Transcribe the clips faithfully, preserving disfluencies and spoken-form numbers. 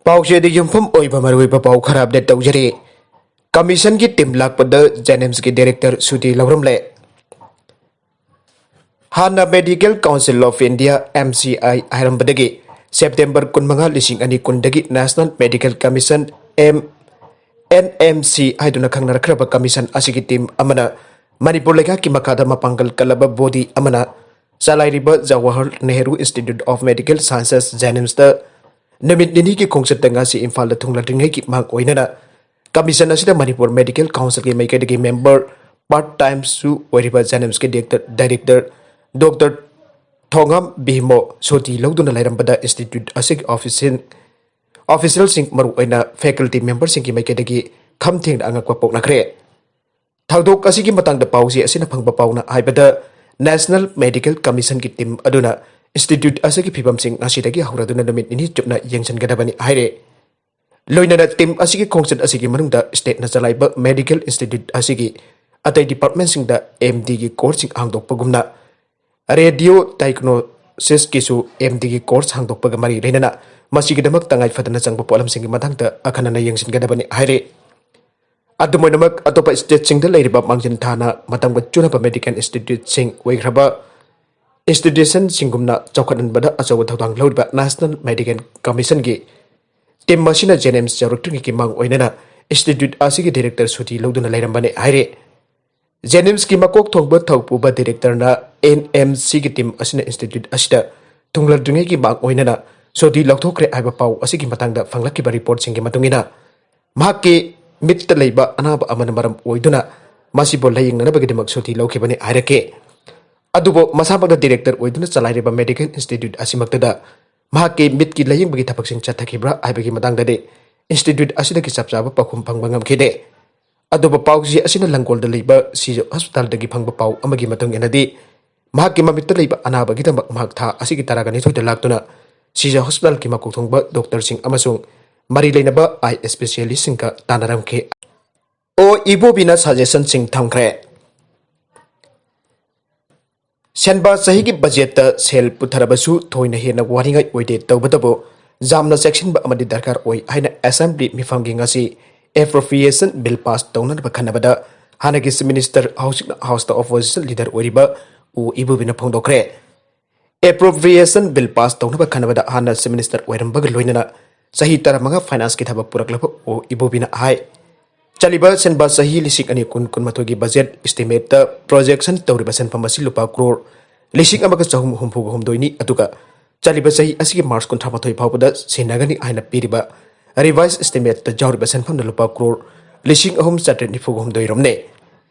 ꯄꯥꯎꯆꯦꯗ ꯌꯨꯝꯐꯝ ꯑꯣꯏꯕ ꯃꯔꯨꯑꯣꯏꯕ ꯄꯥꯎ ꯈꯔ ꯑꯞꯗꯦꯠ ꯇꯧꯖꯔꯤ꯫ ꯀꯃꯤꯁꯟꯒꯤ ꯇꯤꯝ ꯂꯥꯛꯄꯗ ꯖꯦꯅꯤꯝꯁꯀꯤ ꯗꯥꯏꯔꯦꯛꯇꯔ ꯁꯨꯇꯤ ꯂꯧꯔꯝꯂꯦ꯫ ꯍꯥꯟꯅ Medical Council of India, M C I, ꯍꯥꯏꯔꯝꯕꯗꯒꯤ ꯁꯦꯞꯇꯦꯝꯕꯔ ꯀꯨꯟꯃꯉꯥ, ꯂꯤꯁꯤꯡ ꯑꯅꯤ ꯀꯨꯟꯗꯒꯤ National Medical Commission, M, N M C, ꯍꯥꯏꯗꯨꯅ ꯈꯪꯅꯔꯛꯈ꯭ꯔꯕ ꯀꯃꯤꯁꯟ ꯑꯁꯤꯒꯤ ꯇꯤꯝ ꯑꯃꯅ ꯃꯅꯤꯄꯨꯔ ꯂꯩꯉꯥꯛꯀꯤ ꯃꯈꯥꯗ ꯃꯄꯥꯡꯒꯜ ꯀꯜꯂꯕ ꯕꯣꯗꯤ ꯑꯃꯅ ꯆꯂꯥꯏꯔꯤꯕ Jawahar Nehru institute of medical sciences, ꯖꯦꯅꯤꯝꯁꯇ ꯅꯨꯃꯤꯠ ꯅꯤꯅꯤꯒꯤ ꯈꯣꯡꯆꯠꯇ ꯉꯁꯤ ꯏꯝꯐꯥꯜꯗ ꯊꯨꯡꯂꯗ꯭ꯔꯤꯉꯩꯒꯤ ꯃꯥꯡ ꯑꯣꯏꯅꯅ ꯀꯃꯤꯁꯟ ꯑꯁꯤꯗ ꯃꯅꯤꯄꯨꯔ ꯃꯦꯗꯤꯀꯦꯜ ꯀꯥꯎꯟꯁꯤꯜꯒꯤ ꯃꯥꯏꯀꯩꯗꯒꯤ ꯃꯦꯝꯕꯔ, ꯄꯥꯔꯠ ꯇꯥꯏꯝꯁꯨ ꯑꯣꯏꯔꯤꯕ ꯖꯦꯅꯤꯝꯁꯀꯤ ꯗꯥꯏꯔꯦꯛꯇꯔ, ꯗꯥꯏꯔꯦꯛꯇꯔ ꯗꯣꯛꯇꯔ ꯊꯣꯉꯥꯝ ꯚꯤꯃꯣ ꯁꯨꯇꯤ ꯂꯧꯗꯨꯅ ꯂꯩꯔꯝꯕꯗ ꯏꯟꯁꯇꯤꯇ꯭ꯌꯨꯠ ꯑꯁꯤꯒꯤ ꯑꯣꯐꯤꯁꯤꯌꯦꯜ, ꯑꯣꯐꯤꯁꯤꯌꯦꯜꯁꯤꯡ, ꯃꯔꯨꯑꯣꯏꯅ ꯐꯦꯀꯜꯇꯤ ꯃꯦꯝꯕꯔꯁꯤꯡꯒꯤ ꯃꯥꯏꯀꯩꯗꯒꯤ ꯈꯝ ꯊꯦꯡꯅ ꯑꯉꯛꯄ ꯄꯣꯛꯅꯈ꯭ꯔꯦ꯫ ꯊꯧꯗꯣꯛ ꯑꯁꯤꯒꯤ ꯃꯇꯥꯡꯗ ꯄꯥꯎꯆꯦ ꯑꯁꯤꯅ ꯐꯪꯕ ꯄꯥꯎꯅ ꯍꯥꯏꯕꯗ, ꯅꯦꯁꯅꯦꯜ ꯃꯦꯗꯤꯀꯦꯜ ꯀꯃꯤꯁꯟꯒꯤ ꯇꯤꯝ ꯑꯗꯨꯅ ꯏꯟꯁꯇꯤꯇ꯭ꯌꯨꯠ ꯑꯁꯤꯒꯤ ꯐꯤꯕꯝꯁꯤꯡ ꯉꯁꯤꯗꯒꯤ ꯍꯧꯔꯗꯨꯅ ꯅꯨꯃꯤꯠ ꯅꯤꯅꯤ ꯆꯨꯞꯅ ꯌꯦꯡꯁꯤꯟꯒꯗꯕꯅꯤ ꯍꯥꯏꯔꯦ꯫ ꯂꯣꯏꯅꯅ ꯇꯤꯝ ꯑꯁꯤꯒꯤ ꯈꯣꯡꯆꯠ ꯑꯁꯤꯒꯤ ꯃꯅꯨꯡꯗ ꯁ꯭ꯇꯦꯠꯅ ꯆꯂꯥꯏꯕ ꯃꯦꯗꯤꯀꯦꯜ ꯏꯟꯁꯇꯤꯇ꯭ꯌꯨꯠ ꯑꯁꯤꯒꯤ ꯑꯇꯩ ꯗꯤꯄꯥꯔꯠꯃꯦꯟꯁꯤꯡꯗ ꯑꯦꯝ ꯗꯤꯒꯤ ꯀꯣꯔꯁꯁꯤꯡ ꯍꯥꯡꯗꯣꯛꯄꯒꯨꯝꯅ, ꯔꯦꯗꯤꯑꯣ ꯗꯥꯏꯒꯅꯣꯁꯤꯁꯀꯤꯁꯨ ꯑꯦꯝ ꯗꯤꯒꯤ ꯀꯣꯔꯁ ꯍꯥꯡꯗꯣꯛꯄꯒ ꯃꯔꯤ ꯂꯩꯅꯅ ꯃꯁꯤꯒꯤꯗꯃꯛ ꯇꯉꯥꯏ ꯐꯗꯅ ꯆꯪꯕ ꯄꯣꯠꯂꯝꯁꯤꯡꯒꯤ ꯃꯇꯥꯡꯗ ꯑꯈꯟꯅꯅ ꯌꯦꯡꯁꯤꯟꯒꯗꯕꯅꯤ ꯍꯥꯏꯔꯦ꯫ ꯑꯗꯨꯝ ꯑꯣꯏꯅꯃꯛ, ꯑꯇꯣꯞꯄ ꯁ꯭ꯇꯦꯠꯁꯤꯡꯗ ꯂꯩꯔꯤꯕ ꯃꯥꯡꯖꯤꯟ ꯊꯥꯅ ꯃꯇꯝꯒ ꯆꯨꯅꯕ ꯃꯦꯗꯤꯀꯦꯜ ꯏꯟꯁꯇꯤꯇ꯭ꯌꯨꯠꯁꯤꯡ ꯑꯣꯏꯈ꯭ꯔꯕ ꯏꯟꯁꯇꯤꯇ꯭ꯌꯨꯁꯟꯁꯤꯡꯒꯨꯝꯅ ꯆꯥꯎꯈꯠꯍꯟꯕꯗ ꯑꯆꯧꯕ ꯊꯧꯗꯥꯡ ꯂꯧꯔꯤꯕ ꯅꯦꯁꯅꯦꯜ ꯃꯦꯗꯤꯀꯦꯜ ꯀꯃꯤꯁꯟꯒꯤ ꯇꯤꯝ ꯑꯁꯤꯅ ꯖꯦꯅꯤꯝꯁ ꯌꯧꯔꯛꯇ꯭ꯔꯤꯉꯩꯒꯤ ꯃꯥꯡ ꯑꯣꯏꯅꯅ ꯏꯟꯁꯇꯤꯇ꯭ꯌꯨꯠ ꯑꯁꯤꯒꯤ ꯗꯥꯏꯔꯦꯛꯇꯔ ꯁꯨꯇꯤ ꯂꯧꯗꯨꯅ ꯂꯩꯔꯝꯕꯅꯤ ꯍꯥꯏꯔꯦ꯫ ꯖꯦꯅꯤꯝꯁꯀꯤ ꯃꯀꯣꯛ ꯊꯣꯡꯕ ꯊꯧꯄꯨꯕ ꯗꯥꯏꯔꯦꯛꯇꯔꯅ ꯑꯦꯟ ꯑꯦꯝ ꯁꯤꯒꯤ ꯇꯤꯝ ꯑꯁꯤꯅ ꯏꯟꯁꯇꯤꯇ꯭ꯌꯨꯠ ꯑꯁꯤꯗ ꯊꯨꯡꯂꯗ꯭ꯔꯤꯉꯩꯒꯤ ꯃꯥꯡ ꯑꯣꯏꯅꯅ ꯁꯨꯇꯤ ꯂꯧꯊꯣꯛꯈ꯭ꯔꯦ ꯍꯥꯏꯕ ꯄꯥꯎ ꯑꯁꯤꯒꯤ ꯃꯇꯥꯡꯗ ꯐꯪꯂꯛꯈꯤꯕ ꯔꯤꯄꯣꯔꯠꯁꯤꯡꯒꯤ ꯃꯇꯨꯡ ꯏꯟꯅ, ꯃꯍꯥꯛꯀꯤ ꯃꯤꯠꯇ ꯂꯩꯕ ꯑꯅꯥꯕ ꯑꯃꯅ ꯃꯔꯝ ꯑꯣꯏꯗꯨꯅ ꯃꯁꯤꯕꯨ ꯂꯥꯌꯦꯡꯅꯅꯕꯒꯤꯗꯃꯛ ꯁꯨꯇꯤ ꯂꯧꯈꯤꯕꯅꯤ ꯍꯥꯏꯔꯛꯈꯤ꯫ ꯑꯗꯨꯕꯨ ꯃꯁꯥꯃꯛꯅ ꯗꯥꯏꯔꯦꯛꯇꯔ ꯑꯣꯏꯗꯨꯅ ꯆꯂꯥꯏꯔꯤꯕ ꯃꯦꯗꯤꯀꯦꯜ ꯏꯟꯁꯇꯤꯇ꯭ꯌꯨꯠ ꯑꯁꯤꯃꯛꯇꯗ ꯃꯍꯥꯛꯀꯤ ꯃꯤꯠꯀꯤ ꯂꯥꯌꯦꯡꯕꯒꯤ ꯊꯕꯛꯁꯤꯡ ꯆꯠꯊꯈꯤꯕ꯭ꯔꯥ ꯍꯥꯏꯕꯒꯤ ꯃꯇꯥꯡꯗꯗꯤ ꯏꯟꯁꯇꯤꯇ꯭ꯌꯨꯠ ꯑꯁꯤꯗꯒꯤ ꯆꯞ ꯆꯥꯕ ꯄꯥꯎꯈꯨꯝ ꯐꯪꯕ ꯉꯝꯈꯤꯗꯦ꯫ ꯑꯗꯨꯕꯨ ꯄꯥꯎꯆꯦ ꯑꯁꯤꯅ ꯂꯪꯒꯣꯜꯗ ꯂꯩꯕ ꯁꯤꯖ ꯍꯣꯁꯄꯤꯇꯥꯜꯗꯒꯤ ꯐꯪꯕ ꯄꯥꯎ ꯑꯃꯒꯤ ꯃꯇꯨꯡ ꯏꯟꯅꯗꯤ, ꯃꯍꯥꯛꯀꯤ ꯃꯃꯤꯠꯇ ꯂꯩꯕ ꯑꯅꯥꯕꯒꯤꯗꯃꯛ ꯃꯍꯥꯛ ꯊꯥ ꯑꯁꯤꯒꯤ ꯇꯔꯥꯒ ꯅꯤꯊꯣꯏꯗ ꯂꯥꯛꯇꯨꯅ ꯁꯤꯖ ꯍꯣꯁꯄꯤꯇꯥꯜꯒꯤ ꯃꯀꯣꯛ ꯊꯣꯡꯕ ꯗꯣꯛꯇꯔꯁꯤꯡ ꯑꯃꯁꯨꯡ ꯃꯔꯤ ꯂꯩꯅꯕ ꯑꯥꯏ ꯏꯁꯄꯦꯁꯤꯌꯦꯂꯤꯁꯁꯤꯡꯒ ꯇꯥꯟꯅꯔꯝꯈꯤ꯫ ꯑꯣ ꯏꯕꯣꯕꯤꯅ ꯁꯖꯦꯁꯟꯁꯤꯡ ꯊꯝꯈ꯭ꯔꯦ꯫ ꯁꯦꯟꯕꯥ ꯆꯍꯤꯒꯤ ꯕꯖꯦꯠꯇ ꯁꯦꯜ ꯄꯨꯊꯔꯕꯁꯨ ꯊꯣꯏꯅ ꯍꯦꯟꯅ ꯋꯥꯅꯤꯡꯉꯥꯏ ꯑꯣꯏꯗꯦ꯫ ꯇꯧꯕꯇꯕꯨ ꯌꯥꯝꯅ ꯆꯦꯛꯁꯤꯟꯕ ꯑꯃꯗꯤ ꯗꯔꯀꯥꯔ ꯑꯣꯏ ꯍꯥꯏꯅ ꯑꯦꯁꯦꯝꯕ꯭ꯂꯤ ꯃꯤꯐꯝꯒꯤ ꯉꯁꯤ ꯑꯦꯄ꯭ꯔꯣꯄ꯭ꯔꯤꯌꯦꯁꯟ ꯕꯤꯜ ꯄꯥꯁ ꯇꯧꯅꯅꯕ ꯈꯟꯅꯕꯗ ꯍꯥꯟꯅꯒꯤ ꯆꯤꯐ ꯃꯤꯅꯤꯁꯇꯔ, ꯍꯧꯖꯤꯛꯅ ꯍꯥꯎꯁꯇ ꯑꯣꯄꯣꯖꯤꯁꯟ ꯂꯤꯗꯔ ꯑꯣꯏꯔꯤꯕ ꯎ ꯏꯕꯣꯕꯤꯅ ꯐꯣꯡꯗꯣꯛꯈ꯭ꯔꯦ꯫ ꯑꯦꯄ꯭ꯔꯣꯄ꯭ꯔꯤꯌꯦꯁꯟ ꯕꯤꯜ ꯄꯥꯁ ꯇꯧꯅꯕ ꯈꯟꯅꯕꯗ ꯍꯥꯟꯅ ꯆꯤꯐ ꯃꯤꯅꯤꯁꯇꯔ ꯑꯣꯏꯔꯝꯕꯒ ꯂꯣꯏꯅꯅ ꯆꯍꯤ ꯇꯔꯥꯃꯉꯥ ꯐꯥꯏꯅꯥꯟꯁꯀꯤ ꯊꯕꯛ ꯄꯨꯔꯛꯂꯕ ꯎ ꯏꯕꯣꯕꯤꯅ ꯍꯥꯏ, ꯆꯠꯂꯤꯕ ꯁꯦꯟꯕꯥ ꯆꯍꯤ ꯂꯤꯁꯤꯡ ꯑꯅꯤ ꯀꯨꯟ ꯀꯨꯟꯃꯥꯊꯣꯏꯒꯤ ꯕꯖꯦꯠ ꯏꯁꯇꯤꯃꯦꯠꯇ ꯄ꯭ꯔꯣꯖꯦꯛꯁꯟ ꯇꯧꯔꯤꯕ ꯁꯦꯟꯐꯝ ꯑꯁꯤ ꯂꯨꯄꯥ ꯀ꯭ꯔꯣꯔ ꯂꯤꯁꯤꯡ ꯑꯃꯒ ꯆꯍꯨꯝ ꯍꯨꯝꯐꯨꯒ ꯍꯨꯝꯗꯣꯏꯅꯤ, ꯑꯗꯨꯒ ꯆꯠꯂꯤꯕ ꯆꯍꯤ ꯑꯁꯤꯒꯤ ꯃꯥꯔꯆ ꯀꯨꯟꯊ꯭ꯔꯥ ꯃꯥꯊꯣꯏ ꯐꯥꯎꯕꯗ ꯁꯤꯟꯅꯒꯅꯤ ꯍꯥꯏꯅ ꯄꯤꯔꯤꯕ ꯔꯤꯚꯥꯏꯁ ꯏꯁꯇꯤꯃꯦꯠꯇ ꯌꯥꯎꯔꯤꯕ ꯁꯦꯟꯐꯝꯅ ꯂꯨꯄꯥ ꯀ꯭ꯔꯣꯔ ꯂꯤꯁꯤꯡ ꯑꯍꯨꯝ ꯆꯥꯇ꯭ꯔꯦꯠ ꯅꯤꯐꯨꯒ ꯍꯨꯝꯗꯣꯏ ꯔꯣꯝꯅꯦ꯫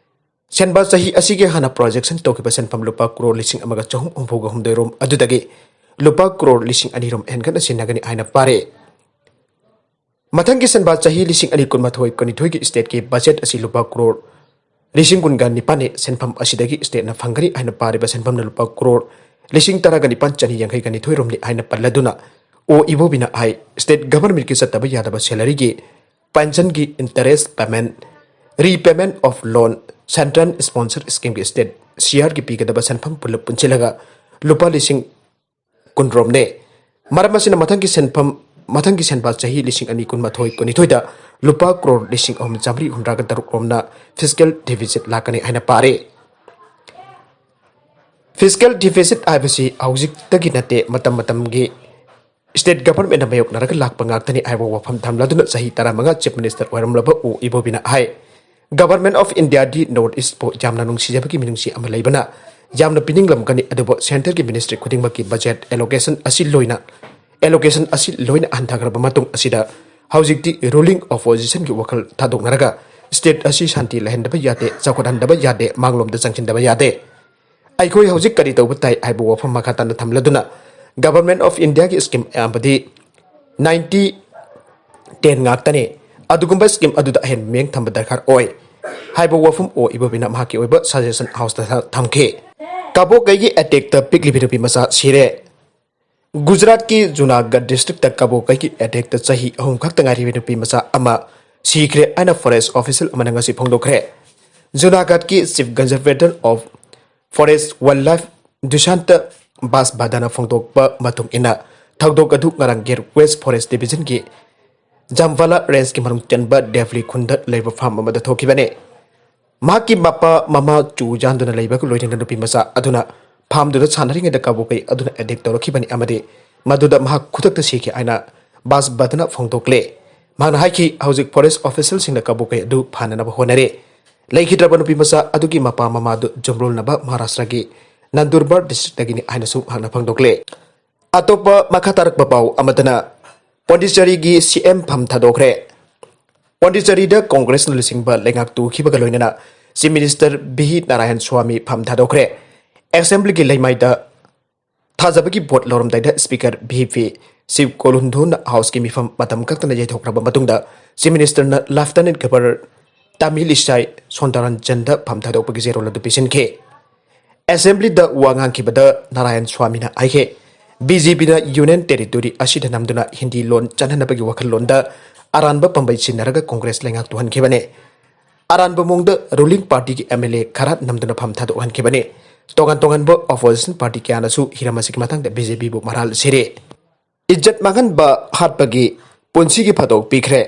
ꯁꯦꯟꯕꯥ ꯆꯍꯤ ꯑꯁꯤꯒꯤ ꯍꯥꯟꯅ ꯄ꯭ꯔꯣꯖꯦꯛꯁꯟ ꯇꯧꯈꯤꯕ ꯁꯦꯟꯐꯝ ꯂꯨꯄꯥ ꯀ꯭ꯔꯣꯔ ꯂꯤꯁꯤꯡ ꯑꯃꯒ ꯆꯍꯨꯝ ꯍꯨꯝꯐꯨꯒ ꯍꯨꯝꯗꯣꯏ ꯔꯣꯝ ꯑꯗꯨꯗꯒꯤ ꯂꯨꯄꯥ ꯀ꯭ꯔꯣꯔ ꯂꯤꯁꯤꯡ ꯑꯅꯤ ꯔꯣꯝ ꯍꯦꯟꯒꯠꯅ ꯁꯤꯟꯅꯒꯅꯤ ꯍꯥꯏꯅ ꯄꯥꯔꯦ꯫ ꯃꯊꯪꯒꯤ ꯁꯦꯟꯕꯥ ꯆꯍꯤ ꯂꯤꯁꯤꯡ ꯑꯅꯤ ꯀꯨꯟꯃꯥꯊꯣꯏ ꯀꯨꯟꯅꯤꯊꯣꯏꯒꯤ ꯏꯁꯇꯦꯠꯀꯤ ꯕꯖꯦꯠ ꯑꯁꯤ ꯂꯨꯄꯥ ꯀ꯭ꯔꯣꯔ ꯂꯤꯁꯤꯡ ꯀꯨꯟꯒ ꯅꯤꯄꯥꯟꯅꯤ꯫ ꯁꯦꯟꯐꯝ ꯑꯁꯤꯗꯒꯤ ꯏꯁꯇꯦꯠꯅ ꯐꯪꯒꯅꯤ ꯍꯥꯏꯅ ꯄꯥꯔꯤꯕ ꯁꯦꯟꯐꯝꯅ ꯂꯨꯄꯥ ꯀ꯭ꯔꯣꯔ ꯂꯤꯁꯤꯡ ꯇꯔꯥꯒ ꯅꯤꯄꯥꯟ ꯆꯅꯤ ꯌꯥꯡꯈꯩꯒ ꯅꯤꯊꯣꯏ ꯔꯣꯝꯅꯤ ꯍꯥꯏꯅ ꯄꯜꯂꯗꯨꯅ, ꯑꯣ ꯏꯕꯣꯕꯤꯅ ꯍꯥꯏ, ꯏꯁꯇꯦꯠ ꯒꯚꯔꯟꯃꯦꯟꯠꯀꯤ ꯆꯠꯇꯕ ꯌꯥꯗꯕ ꯁꯦꯂꯔꯤꯒꯤ, ꯄꯦꯟꯁꯟꯒꯤ interest payment, repayment of loan, central sponsor ꯁ꯭ꯀꯤꯝꯒꯤ ꯏꯁꯇꯦꯠ ꯁꯤꯌꯥꯔꯒꯤ ꯄꯤꯒꯗꯕ ꯁꯦꯟꯐꯝ ꯄꯨꯂꯞ ꯄꯨꯟꯁꯤꯜꯂꯒ ꯂꯨꯄꯥ ꯂꯤꯁꯤꯡ ꯀꯨꯟ ꯔꯣꯝꯅꯦ꯫ ꯃꯔꯝ ꯑꯁꯤꯅ ꯃꯊꯪꯒꯤ ꯁꯦꯟꯐꯝ, ꯃꯊꯪꯒꯤ ꯁꯦꯟꯕꯥ ꯆꯍꯤ ꯂꯤꯁꯤꯡ ꯑꯅꯤ ꯀꯨꯟꯃꯥꯊꯣꯏ ꯀꯨꯟꯅꯤꯊꯣꯏꯗ ꯂꯨꯄꯥ ꯀ꯭ꯔꯣꯔ ꯂꯤꯁꯤꯡ ꯑꯍꯨꯝ ꯆꯥꯃꯔꯤ ꯍꯨꯝꯗ꯭ꯔꯥꯒ ꯇꯔꯨꯛ ꯔꯣꯝꯅ ꯐꯤꯁꯀꯦꯜ ꯗꯤꯐꯤꯁꯤꯠ ꯂꯥꯛꯀꯅꯤ ꯍꯥꯏꯅ ꯄꯥꯔꯦ꯫ ꯐꯤꯁꯀꯦꯜ ꯗꯤꯐꯤꯁꯤꯠ ꯍꯥꯏꯕꯁꯤ ꯍꯧꯖꯤꯛꯇꯒꯤ ꯅꯠꯇꯦ, ꯃꯇꯝ ꯃꯇꯝꯒꯤ ꯏꯁꯇꯦꯠ ꯒꯚꯔꯟꯃꯦꯟꯠꯅ ꯃꯥꯌꯣꯛꯅꯔꯒ ꯂꯥꯛꯄ ꯉꯥꯛꯇꯅꯤ ꯍꯥꯏꯕ ꯋꯥꯐꯝ ꯊꯝꯂꯗꯨꯅ ꯆꯍꯤ ꯇꯔꯥꯃꯉꯥ ꯆꯤꯐ ꯃꯤꯅꯤꯁꯇꯔ ꯑꯣꯏꯔꯝꯂꯕ ꯎ ꯏꯕꯣꯕꯤꯅ ꯍꯥꯏ, ꯒꯚꯔꯟꯃꯦꯟꯠ ꯑꯣꯐ ꯏꯟꯗꯤꯌꯥꯗꯤ ꯅꯣꯔꯠ ꯏꯁꯄꯨ ꯌꯥꯝꯅ ꯅꯨꯡꯁꯤꯖꯕꯒꯤ ꯃꯤꯅꯨꯡꯁꯤ ꯑꯃ ꯂꯩꯕꯅ ꯌꯥꯝꯅ ꯄꯤꯅꯤꯡꯂꯝꯒꯅꯤ, ꯑꯗꯨꯕꯨ ꯁꯦꯟꯇꯔꯒꯤ ꯃꯤꯅꯤꯁꯇ꯭ꯔꯤ ꯈꯨꯗꯤꯡꯃꯛꯀꯤ ꯕꯖꯦꯠ ꯑꯦꯂꯣꯀꯦꯁꯟ ꯑꯁꯤ ꯂꯣꯏꯅ, ꯑꯦꯂꯣꯀꯦꯁꯟ ꯑꯁꯤ ꯂꯣꯏꯅ ꯍꯟꯊꯈ꯭ꯔꯕ ꯃꯇꯨꯡ ꯑꯁꯤꯗ ꯍꯧꯖꯤꯛꯇꯤ ꯔꯨꯂꯤꯡ ꯑꯣꯄꯣꯖꯤꯁꯟꯒꯤ ꯋꯥꯈꯜ ꯊꯥꯗꯣꯛꯅꯔꯒ ꯏꯁꯇꯦꯠ ꯑꯁꯤ ꯁꯥꯟꯇꯤ ꯂꯩꯍꯟꯗꯕ ꯌꯥꯗꯦ, ꯆꯥꯎꯈꯠꯍꯟꯗꯕ ꯌꯥꯗꯦ, ꯃꯥꯡꯂꯣꯝꯗ ꯆꯪꯁꯤꯟꯗꯕ ꯌꯥꯗꯦ꯫ ꯑꯩꯈꯣꯏ ꯍꯧꯖꯤꯛ ꯀꯔꯤ ꯇꯧꯕ ꯇꯥꯏ ꯍꯥꯏꯕ ꯋꯥꯐꯝ ꯃꯈꯥ ꯇꯥꯅ ꯊꯝꯂꯗꯨꯅ, ꯒꯚꯔꯟꯃꯦꯟꯠ ꯑꯣꯐ ꯏꯟꯗꯤꯌꯥꯒꯤ ꯁ꯭ꯀꯤꯝ ꯑꯌꯥꯝꯕꯗꯤ ꯅꯥꯏꯟꯇꯤ ꯇꯦꯟ ꯉꯥꯛꯇꯅꯤ꯫ ꯑꯗꯨꯒꯨꯝꯕ ꯁ꯭ꯀꯤꯝ ꯑꯗꯨꯗ ꯑꯍꯦꯟꯕ ꯃꯤꯠꯌꯦꯡ ꯊꯝꯕ ꯗꯔꯀꯥꯔ ꯑꯣꯏ ꯍꯥꯏꯕ ꯋꯥꯐꯝ ꯑꯣ ꯏꯕꯣꯕꯤꯅ ꯃꯍꯥꯛꯀꯤ ꯑꯣꯏꯕ ꯁꯖꯦꯁꯟ ꯍꯥꯎꯁꯇ ꯊꯝꯈꯤ꯫ ꯀꯕꯣꯀꯩꯒꯤ ꯑꯦꯇꯦꯛꯇ ꯄꯤꯛꯂꯤꯕꯤ ꯅꯨꯄꯤ ꯃꯆꯥ ꯁꯤꯔꯦ꯫ ꯒꯨꯖꯔꯥꯠꯀꯤ ꯖꯨꯅꯥꯒꯗ ꯗꯤꯁꯇ꯭ꯔꯤꯛꯇ ꯀꯕꯣꯀꯩꯒꯤ ꯑꯦꯇꯦꯛꯇ ꯆꯍꯤ ꯑꯍꯨꯝ ꯈꯛꯇ ꯉꯥꯏꯔꯤꯕ ꯅꯨꯄꯤ ꯃꯆꯥ ꯑꯃ ꯁꯤꯈ꯭ꯔꯦ ꯍꯥꯏꯅ ꯐꯣꯔꯦꯁ ꯑꯣꯐꯤꯁꯤꯌꯦꯜ ꯑꯃꯅ ꯉꯁꯤ ꯐꯣꯡꯗꯣꯛꯈ꯭ꯔꯦ꯫ ꯖꯨꯅꯥꯒꯗꯀꯤ chief conservator of forest wildlife Dushyant ꯕꯥꯁꯕꯥꯗꯥꯅ ꯐꯣꯡꯗꯣꯛꯄ ꯃꯇꯨꯡ ꯏꯟꯅ, ꯊꯧꯗꯣꯛ ꯑꯗꯨ ꯉꯔꯥꯡ ꯒꯦꯠ ꯋꯦꯁ ꯐꯣꯔꯦꯁ ꯗꯤꯕꯤꯖꯟꯒꯤ ꯖꯝꯐꯥꯂꯥ ꯔꯦꯟꯖꯀꯤ ꯃꯅꯨꯡ ꯆꯟꯕ ꯗꯦꯕ꯭ꯂꯤ ꯈꯨꯟꯗ ꯂꯩꯕ ꯐꯥꯔꯝ ꯑꯃꯗ ꯊꯣꯛꯈꯤꯕꯅꯤ꯫ ꯃꯍꯥꯛꯀꯤ ꯃꯄꯥ ꯃꯃꯥ ꯆꯨ ꯌꯥꯟꯗꯨꯅ ꯂꯩꯕꯒ ꯂꯣꯏꯅꯅ ꯅꯨꯄꯤ ꯃꯆꯥ ꯑꯗꯨꯅ ꯐꯥꯔꯝꯗꯨꯗ ꯁꯥꯟꯅꯔꯤꯉꯩꯗ ꯀꯕꯣꯀꯩ ꯑꯗꯨꯅ ꯑꯦꯇꯦꯛ ꯇꯧꯔꯛꯈꯤꯕꯅꯤ ꯑꯃꯗꯤ ꯃꯗꯨꯗ ꯃꯍꯥꯛ ꯈꯨꯗꯛꯇ ꯁꯤꯈꯤ ꯍꯥꯏꯅ ꯕꯥꯁ ꯕꯗꯅ ꯐꯣꯡꯗꯣꯛꯂꯦ꯫ ꯃꯍꯥꯛꯅ ꯍꯥꯏꯈꯤ, ꯍꯧꯖꯤꯛ ꯐꯣꯔꯦꯁ ꯑꯣꯐꯤꯁꯤꯌꯦꯜꯁꯤꯡꯅ ꯀꯕꯣꯀꯩ ꯑꯗꯨ ꯐꯥꯅꯅꯕ ꯍꯣꯠꯅꯔꯤ꯫ ꯂꯩꯈꯤꯗ꯭ꯔꯕ ꯅꯨꯄꯤ ꯃꯆꯥ ꯑꯗꯨꯒꯤ ꯃꯄꯥ ꯃꯃꯥꯗꯨ ꯖꯨꯝꯔꯣꯜꯅꯕ ꯃꯍꯥꯔꯥꯁꯇ꯭ꯔꯒꯤ ꯅꯟꯗꯨꯔꯕꯥꯔ ꯗꯤꯁꯇ꯭ꯔꯤꯛꯇꯒꯤꯅꯤ ꯍꯥꯏꯅꯁꯨ ꯃꯍꯥꯛꯅ ꯐꯣꯡꯗꯣꯛꯂꯦ꯫ ꯑꯇꯣꯞꯄ ꯃꯈꯥ ꯇꯥꯔꯛꯄ ꯄꯥꯎ ꯑꯃꯗꯅ ꯄꯣꯟꯗꯤꯆꯦꯔꯤꯒꯤ ꯁꯤ ꯑꯦꯝ ꯐꯝ ꯊꯥꯗꯣꯛꯈ꯭ꯔꯦ꯫ ꯄꯣꯟꯗꯤꯆꯦꯔꯤꯗ ꯀꯣꯡꯒ꯭ꯔꯦꯁꯅ ꯂꯨꯆꯤꯡꯕ ꯂꯩꯉꯥꯛ ꯇꯨꯈꯤꯕꯒ ꯂꯣꯏꯅꯅ chief minister V Narayan swami ꯐꯝ ꯊꯥꯗꯣꯛꯈ꯭ꯔꯦ꯫ ꯑꯦꯁꯦꯝꯕ꯭ꯂꯤꯒꯤ ꯂꯩꯃꯥꯏꯗ ꯊꯥꯖꯕꯒꯤ ꯚꯣꯠ ꯂꯧꯔꯝꯗꯥꯏꯗ ꯁ꯭ꯄꯤꯀꯔ ꯚꯤ ꯄꯤ ꯁꯤꯕ ꯀꯣꯂꯨꯟꯗꯨꯅ ꯍꯥꯎꯁꯀꯤ ꯃꯤꯐꯝ ꯃꯇꯝ ꯀꯛꯇꯅ ꯌꯩꯊꯣꯛꯈ꯭ꯔꯕ ꯃꯇꯨꯡꯗ ꯆꯤꯐ ꯃꯤꯅꯤꯁꯇꯔꯅ ꯂꯦꯐꯇꯤꯅꯦꯟꯠ ꯒꯚꯔꯅꯔ ꯇꯥꯃꯤꯂꯤꯁꯥꯏ ꯁꯣꯟꯗꯥꯔꯟꯖꯟꯗ ꯐꯝ ꯊꯥꯗꯣꯛꯄꯒꯤ ꯆꯦꯔꯣꯜ ꯑꯗꯨ ꯄꯤꯁꯤꯟꯈꯤ꯫ ꯑꯦꯁꯦꯝꯕ꯭ꯂꯤꯗ ꯋꯥ ꯉꯥꯡꯈꯤꯕꯗ ꯅꯥꯔꯥꯌꯟ ꯁ꯭ꯋꯥꯃꯤꯅ ꯍꯥꯏꯈꯤ, ꯕꯤ ꯖꯦ ꯄꯤꯅ ꯌꯨꯅꯤꯌꯟ ꯇꯦꯔꯤꯇꯣꯔꯤ ꯑꯁꯤꯗ ꯅꯝꯗꯨꯅ ꯍꯤꯟꯗꯤ ꯂꯣꯟ ꯆꯠꯍꯟꯅꯕꯒꯤ ꯋꯥꯈꯜꯂꯣꯟꯗ ꯑꯔꯥꯟꯕ ꯄꯥꯝꯕꯩ ꯁꯤꯖꯤꯟꯅꯔꯒ ꯀꯣꯡꯒ꯭ꯔꯦꯁ ꯂꯩꯉꯥꯛ ꯇꯨꯍꯟꯈꯤꯕꯅꯤ꯫ ꯑꯔꯥꯟꯕ ꯃꯑꯣꯡꯗ ꯔꯨꯂꯤꯡ ꯄꯥꯔꯇꯤꯒꯤ ꯑꯦꯝ ꯑꯦꯜ ꯑꯦ ꯈꯔ ꯅꯝꯗꯨꯅ ꯐꯝ ꯊꯥꯗꯣꯛꯍꯟꯈꯤꯕꯅꯤ꯫ ꯇꯣꯉꯥꯟ ꯇꯣꯉꯥꯟꯕ ꯑꯣꯄꯣꯖꯤꯁꯟ ꯄꯥꯔꯇꯤ ꯀꯌꯥꯅꯁꯨ ꯍꯤꯔꯝ ꯑꯁꯤꯒꯤ ꯃꯇꯥꯡꯗ ꯕꯤ ꯖꯦ ꯄꯤꯕꯨ ꯃꯔꯥꯜ ꯁꯤꯔꯦ꯫ ꯏꯖꯠ ꯃꯥꯡꯍꯟꯕ ꯍꯥꯠꯄꯒꯤ ꯄꯨꯟꯁꯤꯒꯤ ꯐꯥꯗꯣꯛ ꯄꯤꯈ꯭ꯔꯦ꯫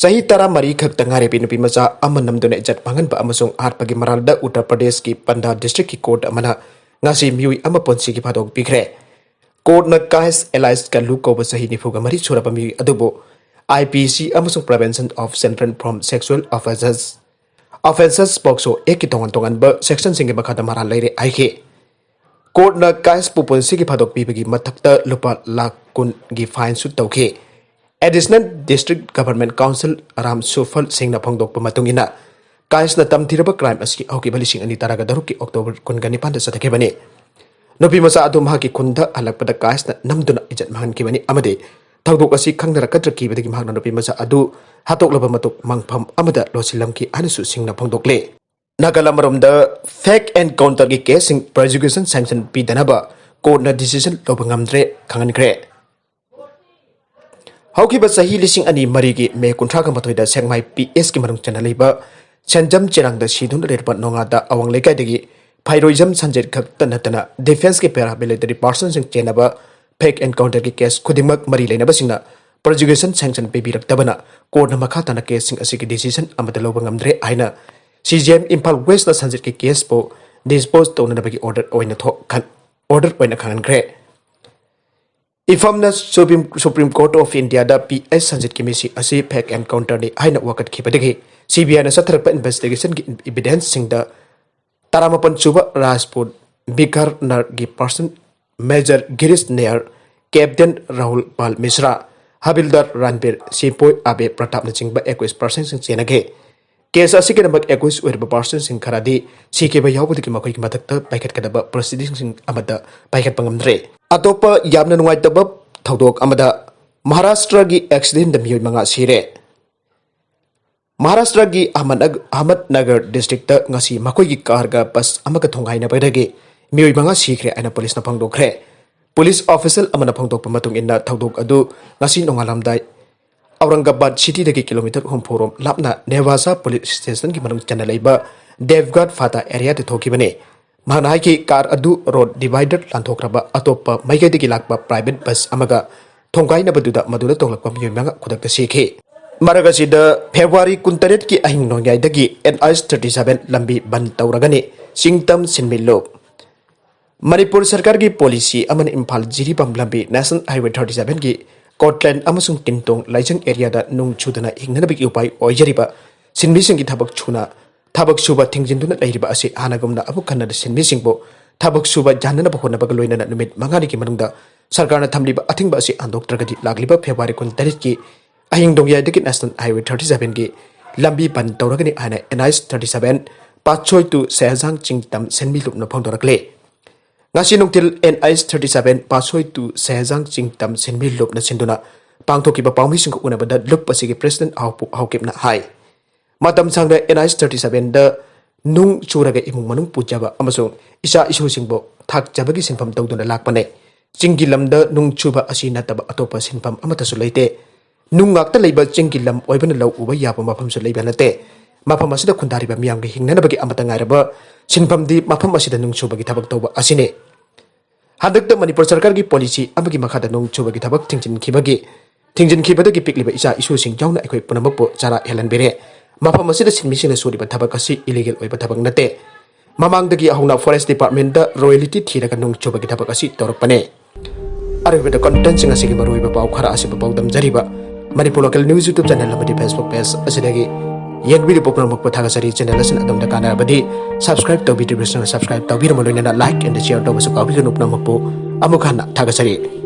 ꯆꯍꯤ ꯇꯔꯥꯃꯔꯤ ꯈꯛꯇ ꯉꯥꯏꯔꯕꯤ ꯅꯨꯄꯤ ꯃꯆꯥ ꯑꯃ ꯅꯝꯗꯨꯅ ꯏꯖꯠ ꯃꯥꯡꯍꯟꯕ ꯑꯃꯁꯨꯡ ꯍꯥꯠꯄꯒꯤ ꯃꯔꯥꯜꯗ ꯎꯠꯇꯔ ꯄ꯭ꯔꯗꯦꯁꯀꯤ ꯄꯟꯗꯥ ꯗꯤꯁꯇ꯭ꯔꯤꯛꯀꯤ ꯀꯣꯔꯠ ꯑꯃꯅ ꯉꯁꯤ ꯃꯤꯑꯣꯏ ꯑꯃ ꯄꯨꯟꯁꯤꯒꯤ ꯐꯥꯗꯣꯛ ꯄꯤꯈ꯭ꯔꯦ꯫ ꯀꯣꯔꯠꯅ ꯀꯥꯏꯁ ꯑꯦꯂꯥꯏꯁ ꯀꯜꯂꯨ ꯀꯧꯕ ꯆꯍꯤ ꯅꯤꯐꯨꯒ ꯃꯔꯤ ꯁꯨꯔꯕ ꯃꯤꯑꯣꯏ ꯑꯗꯨꯕꯨ ꯑꯥꯏ ꯄꯤ ꯁꯤ ꯑꯃꯁꯨꯡ Prevention of Children from Sexual Offences, Offences, ꯄꯣꯛꯁꯣ ꯑꯦꯛꯀꯤ ꯇꯣꯉꯥꯟ ꯇꯣꯉꯥꯟꯕ ꯁꯦꯛꯁꯟꯁꯤꯡꯒꯤ ꯃꯈꯥꯗ ꯃꯔꯥꯜ ꯂꯩꯔꯦ ꯍꯥꯏꯈꯤ꯫ ꯀꯣꯔꯠꯅ ꯀꯥꯏꯁꯄꯨ ꯄꯨꯟꯁꯤꯒꯤ ꯐꯥꯗꯣꯛ ꯄꯤꯕꯒꯤ ꯃꯊꯛꯇ ꯂꯨꯄꯥ ꯂꯥꯈ ꯀꯨꯟꯒꯤ ꯐꯥꯏꯟꯁꯨ ꯇꯧꯈꯤ꯫ Additional district government council Ram Suphal ꯁꯤꯡꯅ ꯐꯣꯡꯗꯣꯛꯄ ꯃꯇꯨꯡ ꯏꯟꯅ, ꯀꯥꯏꯁꯅ ꯇꯝꯊꯤꯔꯕ ꯀ꯭ꯔꯥꯏꯝ ꯑꯁꯤ ꯍꯧꯈꯤꯕ ꯂꯤꯁꯤꯡ ꯑꯅꯤ ꯇꯔꯥꯒ ꯇꯔꯨꯛꯀꯤ ꯑꯣꯛꯇꯣꯕꯔ ꯀꯨꯟꯒ ꯅꯤꯄꯥꯟꯗ ꯆꯠꯊꯈꯤꯕꯅꯤ꯫ ꯅꯨꯄꯤ ꯃꯆꯥ ꯑꯗꯨ ꯃꯍꯥꯛꯀꯤ ꯈꯨꯟꯗ ꯍꯜꯂꯛꯄꯗ ꯀꯥꯏꯁꯅ ꯅꯝꯗꯨꯅ ꯏꯖꯠ ꯃꯥꯡꯍꯟꯈꯤꯕꯅꯤ ꯑꯃꯗꯤ ꯊꯧꯗꯣꯛ ꯑꯁꯤ ꯈꯪꯅꯔꯛꯀꯗ꯭ꯔꯥ ꯀꯤꯕꯗꯒꯤ ꯃꯍꯥꯛꯅ ꯅꯨꯄꯤ ꯃꯆꯥ ꯑꯗꯨ ꯍꯥꯠꯇꯣꯛꯂꯕ ꯃꯇꯨꯡ ꯃꯪꯐꯝ ꯑꯃꯗ ꯂꯣꯠꯁꯤꯜꯂꯝꯈꯤ ꯍꯥꯏꯅꯁꯨ ꯁꯤꯡꯅ ꯐꯣꯡꯗꯣꯛꯂꯦ꯫ ꯅꯥꯒꯥꯂꯥꯟꯗ ꯑꯃꯔꯣꯝꯗ ꯐꯦꯛ ꯑꯦꯟꯀꯥꯎꯟꯇꯔꯒꯤ ꯀꯦꯁꯁꯤꯡ ꯄ꯭ꯔꯣꯁꯤꯀ꯭ꯌꯨꯁꯟ ꯁꯦꯡꯁꯟ ꯄꯤꯗꯅꯕ ꯀꯣꯔꯠꯅ ꯗꯤꯁꯤꯖꯟ ꯂꯧꯕ ꯉꯝꯗ꯭ꯔꯦ ꯈꯪꯍꯟꯈ꯭ꯔꯦ꯫ ꯍꯧꯈꯤꯕ ꯆꯍꯤ ꯂꯤꯁꯤꯡ ꯑꯅꯤ ꯃꯔꯤꯒꯤ ꯃꯦ ꯀꯨꯟꯊ꯭ꯔꯥꯒ ꯃꯥꯊꯣꯏꯗ ꯁꯦꯛꯃꯥꯏ ꯄꯤ ꯑꯦꯁꯀꯤ ꯃꯅꯨꯡ ꯆꯟꯅ ꯂꯩꯕ ꯁꯦꯟꯖꯝ ꯆꯦꯔꯥꯡꯗ ꯁꯤꯗꯨꯅ ꯂꯩꯔꯕ ꯅꯣꯡꯉꯥꯗ ꯑꯋꯥꯡ ꯂꯩꯀꯥꯏꯗꯒꯤ ꯐꯩꯔꯣꯏꯖꯝ ꯁꯟꯖꯦꯠ ꯈꯛꯇ ꯅꯠꯇꯅ ꯗꯤꯐꯦꯟꯁꯀꯤ ꯄꯦꯔꯥꯃꯤꯂꯤꯇꯔꯤ ꯄꯥꯔꯁꯟꯁꯤꯡ ꯆꯦꯟꯅꯕ ꯐꯦꯛ ꯑꯦꯟꯀꯥꯎꯟꯇꯔꯒꯤ ꯀꯦꯁ ꯈꯨꯗꯤꯡꯃꯛ ꯃꯔꯤ ꯂꯩꯅꯕꯁꯤꯡꯅ ꯄ꯭ꯔꯣꯁꯤꯀ꯭ꯌꯨꯁꯟ ꯁꯦꯡꯁꯟ ꯄꯤꯕꯤꯔꯛꯇꯕꯅ ꯀꯣꯔꯠꯅ ꯃꯈꯥ ꯇꯥꯅ ꯀꯦꯁꯁꯤꯡ ꯑꯁꯤꯒꯤ ꯗꯤꯁꯤꯖꯟ ꯑꯃꯠꯇ ꯂꯧꯕ ꯉꯝꯗ꯭ꯔꯦ ꯍꯥꯏꯅ ꯁꯤ ꯖꯤ ꯑꯦꯝ ꯏꯝꯐꯥꯜ ꯋꯦꯁꯅ ꯁꯟꯖꯤꯠꯀꯤ ꯀꯦꯁꯄꯨ ꯗꯤꯁꯄꯣꯖ ꯇꯧꯅꯅꯕꯒꯤ ꯑꯣꯔꯗꯔ ꯑꯣꯏꯅ ꯊꯣꯛꯍꯟ-, ꯑꯣꯔꯗꯔ ꯑꯣꯏꯅ ꯈꯪꯍꯟꯈ꯭ꯔꯦ꯫ ꯏꯐꯝꯅ ꯁꯨꯄ꯭ꯔꯤꯝ, ꯁꯨꯄ꯭ꯔꯤꯝ ꯀꯣꯔꯠ ꯑꯣꯐ ꯏꯟꯗꯤꯌꯥꯗ ꯄꯤ ꯑꯦꯁ ꯁꯟꯖꯤꯠꯀꯤ ꯃꯤꯁꯤ ꯑꯁꯤ ꯐꯦꯛ ꯑꯦꯟꯀꯥꯎꯟꯇꯔꯅꯤ ꯍꯥꯏꯅ ꯋꯥꯀꯠꯈꯤꯕꯗꯒꯤ ꯁꯤ ꯕꯤ ꯑꯥꯏꯅ ꯆꯠꯊꯔꯛꯄ ꯏꯟꯚꯦꯁꯇꯤꯒꯦꯁꯟꯒꯤ ꯏꯚꯤꯗꯦꯟꯁꯁꯤꯡꯗ ꯇꯔꯥꯃꯥꯄꯟ ꯁꯨꯕ ꯔꯥꯖꯄꯨꯠ ꯕꯤꯀꯥꯅꯔꯒꯤ person major Girish Nair, captain Rahul Pal Mishra, havildar Ranbir, sepoy ꯑꯥꯕꯦ ꯄ꯭ꯔꯇꯥꯞꯅꯆꯤꯡꯕ ꯑꯦꯀꯨꯏꯁ ꯄꯥꯔꯁꯟꯁꯤꯡ ꯆꯦꯟꯅꯈꯤ꯫ ꯀꯦꯁ ꯑꯁꯤꯒꯤꯗꯃꯛ ꯑꯦꯀꯨꯏꯁ ꯑꯣꯏꯔꯤꯕ ꯄꯥꯔꯁꯟꯁꯤꯡ ꯈꯔꯗꯤ ꯁꯤꯈꯤꯕ ꯌꯥꯎꯕꯗꯒꯤ ꯃꯈꯣꯏꯒꯤ ꯃꯊꯛꯇ ꯄꯥꯏꯈꯠꯀꯗꯕ ꯄ꯭ꯔꯣꯁꯤꯗꯤꯡꯁꯤꯡ ꯑꯃꯗ ꯄꯥꯏꯈꯠꯄ ꯉꯝꯗ꯭ꯔꯦ꯫ ꯑꯇꯣꯞꯄ ꯌꯥꯝꯅ ꯅꯨꯡꯉꯥꯏꯇꯕ ꯊꯧꯗꯣꯛ ꯑꯃꯗ ꯃꯍꯥꯔꯥꯁꯇ꯭ꯔꯒꯤ ꯑꯦꯛꯁꯤꯗꯦꯟꯗ ꯃꯤꯑꯣꯏ ꯃꯉꯥ ꯁꯤꯔꯦ꯫ ꯃꯍꯥꯔꯥꯁꯇ꯭ꯔꯒꯤ ꯑꯍꯃꯗ-, ꯑꯍꯃꯗꯅꯒꯔ ꯗꯤꯁꯇ꯭ꯔꯤꯛꯇ ꯉꯁꯤ ꯃꯈꯣꯏꯒꯤ ꯀꯥꯔꯒ ꯕꯁ ꯑꯃꯒ ꯊꯣꯡꯒꯥꯏꯅꯕꯗꯒꯤ ꯃꯤꯑꯣꯏ ꯃꯉꯥ ꯁꯤꯈ꯭ꯔꯦ ꯍꯥꯏꯅ ꯄꯨꯂꯤꯁꯅ ꯐꯣꯡꯗꯣꯛꯈ꯭ꯔꯦ꯫ ꯄꯨꯂꯤꯁ ꯑꯣꯐꯤꯁꯦꯜ ꯑꯃꯅ ꯐꯣꯡꯗꯣꯛꯄ ꯃꯇꯨꯡ ꯏꯟꯅ ꯊꯧꯗꯣꯛ ꯑꯗꯨ ꯉꯁꯤ ꯅꯣꯡꯉꯥꯜꯂꯝꯗꯥꯏ ꯑꯧꯔꯪꯒꯕꯥꯗ ꯁꯤꯇꯤꯗꯒꯤ ꯀꯤꯂꯣꯃꯤꯇꯔ ꯍꯨꯝꯐꯨ ꯔꯣꯝ ꯂꯥꯞꯅ ꯅꯦꯚꯥꯁꯥ ꯄꯨꯂꯤꯁ ꯁ꯭ꯇꯦꯁꯟꯒꯤ ꯃꯅꯨꯡ ꯆꯟꯅ ꯂꯩꯕ ꯗꯦꯕꯒꯥꯗ ꯐꯥꯇꯥ ꯑꯦꯔꯤꯌꯥꯗ ꯊꯣꯛꯈꯤꯕꯅꯤ꯫ ꯃꯍꯥꯛꯅ ꯍꯥꯏꯈꯤ, ꯀꯥꯔ ꯑꯗꯨ ꯔꯣꯗ ꯗꯤꯚꯥꯏꯗꯔ ꯂꯥꯟꯊꯣꯛꯈ꯭ꯔꯕ ꯑꯇꯣꯞꯄ ꯃꯥꯏꯀꯩꯗꯒꯤ ꯂꯥꯛꯄ ꯄ꯭ꯔꯥꯏꯚꯦꯠ ꯕꯁ ꯑꯃꯒ ꯊꯣꯡꯒꯥꯏꯅꯕꯗꯨꯗ ꯃꯗꯨꯗ ꯇꯣꯡꯂꯛꯄ ꯃꯤꯑꯣꯏ ꯃꯉꯥ ꯈꯨꯗꯛꯇ ꯁꯤꯈꯤ꯫ ꯃꯔꯛ ꯑꯁꯤꯗ, ꯐꯦꯕ꯭ꯔꯨꯋꯥꯔꯤ ꯀꯨꯟꯇꯔꯦꯠꯀꯤ ꯑꯍꯤꯡ ꯅꯣꯡꯌꯥꯏꯗꯒꯤ ꯑꯦꯟ ꯑꯩꯆ ꯊꯥꯔꯇꯤ ꯁꯚꯦꯟ ꯂꯝꯕꯤ ꯕꯟ ꯇꯧꯔꯒꯅꯤ꯫ ꯆꯤꯡꯇꯝ ꯁꯤꯟꯃꯤꯠꯂꯨ꯫ ꯃꯅꯤꯄꯨꯔ ꯁꯔꯀꯥꯔꯒꯤ ꯄꯣꯂꯤꯁꯤ ꯑꯃꯅ ꯏꯝꯐꯥꯜ ꯖꯤꯔꯤꯕꯥꯝ ꯂꯝꯕꯤ ꯅꯦꯁꯅꯦꯜ ꯍꯥꯏꯋꯦ ꯊꯥꯔꯇꯤ ꯁꯚꯦꯟꯒꯤ ꯀꯣꯠꯂꯦꯟ ꯑꯃꯁꯨꯡ ꯇꯤꯟꯇꯣꯡ ꯂꯥꯏꯖꯪ ꯑꯦꯔꯤꯌꯥꯗ ꯅꯨꯡ ꯆꯨꯗꯅ ꯍꯤꯡꯅꯅꯕꯒꯤ ꯎꯄꯥꯏ ꯑꯣꯏꯖꯔꯤꯕ ꯁꯤꯟꯃꯤꯁꯤꯡꯒꯤ ꯊꯕꯛ ꯁꯨꯅ, ꯊꯕꯛ ꯁꯨꯕ ꯊꯤꯡꯖꯤꯟꯗꯨꯅ ꯂꯩꯔꯤꯕ ꯑꯁꯤ ꯍꯥꯟꯅꯒꯨꯝꯅ ꯑꯃꯨꯛ ꯍꯟꯅ ꯁꯤꯟꯃꯤꯁꯤꯡꯕꯨ ꯊꯕꯛ ꯁꯨꯕ ꯌꯥꯍꯟꯅꯕ ꯍꯣꯠꯅꯕꯒ ꯂꯣꯏꯅꯅ ꯅꯨꯃꯤꯠ ꯃꯉꯥꯅꯤꯒꯤ ꯃꯅꯨꯡꯗ ꯁꯔꯀꯥꯔꯅ ꯊꯝꯂꯤꯕ ꯑꯊꯤꯡꯕ ꯑꯁꯤ ꯍꯟꯗꯣꯛꯇ꯭ꯔꯒꯗꯤ ꯂꯥꯛꯂꯤꯕ ꯐꯦꯕ꯭ꯔꯨꯋꯥꯔꯤ ꯀꯨꯟꯇꯔꯦꯠꯀꯤ ꯑꯍꯤꯡ ꯅꯣꯡꯌꯥꯏꯗꯒꯤ ꯅꯦꯁꯅꯦꯜ ꯍꯥꯏꯋꯦ ꯊꯥꯔꯇꯤ ꯁꯚꯦꯟꯒꯤ ꯂꯝꯕꯤ ꯕꯟ ꯇꯧꯔꯒꯅꯤ ꯍꯥꯏꯅ N H thirty seven Patsoi to Sehjang ꯆꯤꯡꯇꯝ ꯁꯤꯟꯃꯤ ꯂꯨꯞꯅ ꯐꯣꯡꯗꯣꯔꯛꯂꯦ꯫ ꯉꯁꯤ ꯅꯨꯡꯊꯤꯜ N H thirty seven Patsoi to Sehjang ꯆꯤꯡꯇꯝ ꯁꯤꯟꯃꯤ ꯂꯨꯞꯅ ꯁꯤꯟꯗꯨꯅ ꯄꯥꯡꯊꯣꯛꯈꯤꯕ ꯄꯥꯎꯃꯤꯁꯤꯡꯒ ꯎꯅꯕꯗ ꯂꯨꯞ ꯑꯁꯤꯒꯤ ꯄ꯭ꯔꯦꯁꯤꯗꯦꯟ ꯍꯥꯎꯄꯨ ꯍꯥꯎꯀꯤꯞꯅ ꯍꯥꯏ, ꯃꯇꯝ ꯁꯥꯡꯅ ꯑꯦꯟ ꯑꯩꯆ ꯊꯥꯔꯇꯤ ꯁꯚꯦꯟꯗ ꯅꯨꯡ ꯆꯨꯔꯒ ꯏꯃꯨꯡ ꯃꯅꯨꯡ ꯄꯨꯖꯕ ꯑꯃꯁꯨꯡ ꯏꯆꯥ ꯏꯁꯨꯁꯤꯡꯕꯨ ꯊꯥꯛꯆꯕꯒꯤ ꯁꯤꯟꯐꯝ ꯇꯧꯗꯨꯅ ꯂꯥꯛꯄꯅꯦ꯫ ꯆꯤꯡꯒꯤ ꯂꯝꯗ ꯅꯨꯡ ꯆꯨꯕ ꯑꯁꯤ ꯅꯠꯇꯕ ꯑꯇꯣꯞꯄ ꯁꯤꯟꯐꯝ ꯑꯃꯠꯇꯁꯨ ꯂꯩꯇꯦ꯫ ꯅꯨꯡ ꯉꯥꯛꯇ ꯂꯩꯕ ꯆꯤꯡꯒꯤ ꯂꯝ ꯑꯣꯏꯕꯅ ꯂꯧ ꯎꯕ ꯌꯥꯕ ꯃꯐꯝꯁꯨ ꯂꯩꯕ ꯅꯠꯇꯦ꯫ ꯃꯐꯝ ꯑꯁꯤꯗ ꯈꯨꯟꯗꯥꯔꯤꯕ ꯃꯤꯌꯥꯝꯒꯤ ꯍꯤꯡꯅꯅꯕꯒꯤ ꯑꯃꯠꯇ ꯉꯥꯏꯔꯕ ꯁꯤꯟꯐꯝꯗꯤ ꯃꯐꯝ ꯑꯁꯤꯗ ꯅꯨꯡ ꯆꯨꯕꯒꯤ ꯊꯕꯛ ꯇꯧꯕ ꯑꯁꯤꯅꯤ꯫ ꯍꯟꯗꯛꯇ ꯃꯅꯤꯄꯨꯔ ꯁꯔꯀꯥꯔꯒꯤ ꯄꯣꯂꯤꯁꯤ ꯑꯃꯒꯤ ꯃꯈꯥꯗ ꯅꯣꯡ ꯆꯨꯕꯒꯤ ꯊꯕꯛ ꯊꯤꯡꯖꯤꯟꯈꯤꯕꯒꯤ ꯊꯤꯡꯖꯤꯟꯈꯤꯕꯗꯒꯤ ꯄꯤꯛꯂꯤꯕ ꯏꯆꯥ ꯏꯁꯨꯁꯤꯡ ꯌꯥꯎꯅ ꯑꯩꯈꯣꯏ ꯄꯨꯝꯅꯃꯛꯄꯨ ꯆꯔꯥ ꯍꯦꯜꯍꯟꯕꯤꯔꯦ꯫ ꯃꯐꯝ ꯑꯁꯤꯗ ꯁꯤꯟꯃꯤꯁꯤꯡꯅ ꯁꯨꯔꯤꯕ ꯊꯕꯛ ꯑꯁꯤ ꯏꯂꯤꯒꯦꯜ ꯑꯣꯏꯕ ꯊꯕꯛ ꯅꯠꯇꯦ꯫ ꯃꯃꯥꯡꯗꯒꯤ ꯍꯧꯅ ꯐꯣꯔꯦꯁ ꯗꯤꯄꯥꯔꯠꯃꯦꯟꯗ ꯔꯣꯌꯦꯂꯤꯇꯤ ꯊꯤꯔꯒ ꯅꯣꯡ ꯆꯨꯕꯒꯤ ꯊꯕꯛ ꯑꯁꯤ ꯇꯧꯔꯛꯄꯅꯦ꯫ ꯑꯔꯣꯏꯕꯗ ꯀꯟꯇꯦꯟꯁꯤꯡ ꯑꯁꯤꯒꯤ ꯃꯔꯨꯑꯣꯏꯕ ꯄꯥꯎ ꯈꯔ ꯑꯁꯤꯕꯨ ꯄꯥꯎꯗꯝꯖꯔꯤꯕ Manipur local news YouTube channel ꯑꯃꯗꯤ ꯐꯦꯁꯕꯨꯛ ꯄꯦꯖ ꯑꯁꯤꯗꯒꯤ ꯌꯦꯡꯕꯤꯔꯤꯕ ꯄꯨꯝꯅꯃꯛꯄꯨ ꯊꯥꯒꯠꯆꯔꯤ꯫ ꯆꯦꯅꯦꯜ ꯑꯁꯤꯅ ꯑꯗꯣꯝꯗ ꯀꯥꯟꯅꯔꯕꯗꯤ ꯁꯕꯁꯀ꯭ꯔꯥꯏꯕ ꯇꯧꯕꯤꯗ꯭ꯔꯤꯕꯁꯤꯡꯅ ꯁꯕꯁꯀ꯭ꯔꯥꯏꯕ ꯇꯧꯕꯤꯔꯝꯃ ꯂꯣꯏꯅꯅ ꯂꯥꯏꯛ ꯑꯦꯟ ꯁꯤꯌꯔ ꯇꯧꯕꯁꯨ ꯀꯥꯎꯕꯤꯒꯅꯨ꯫ ꯄꯨꯝꯅꯃꯛꯄꯨ ꯑꯃꯨꯛ ꯍꯟꯅ ꯊꯥꯒꯠꯆꯔꯤ꯫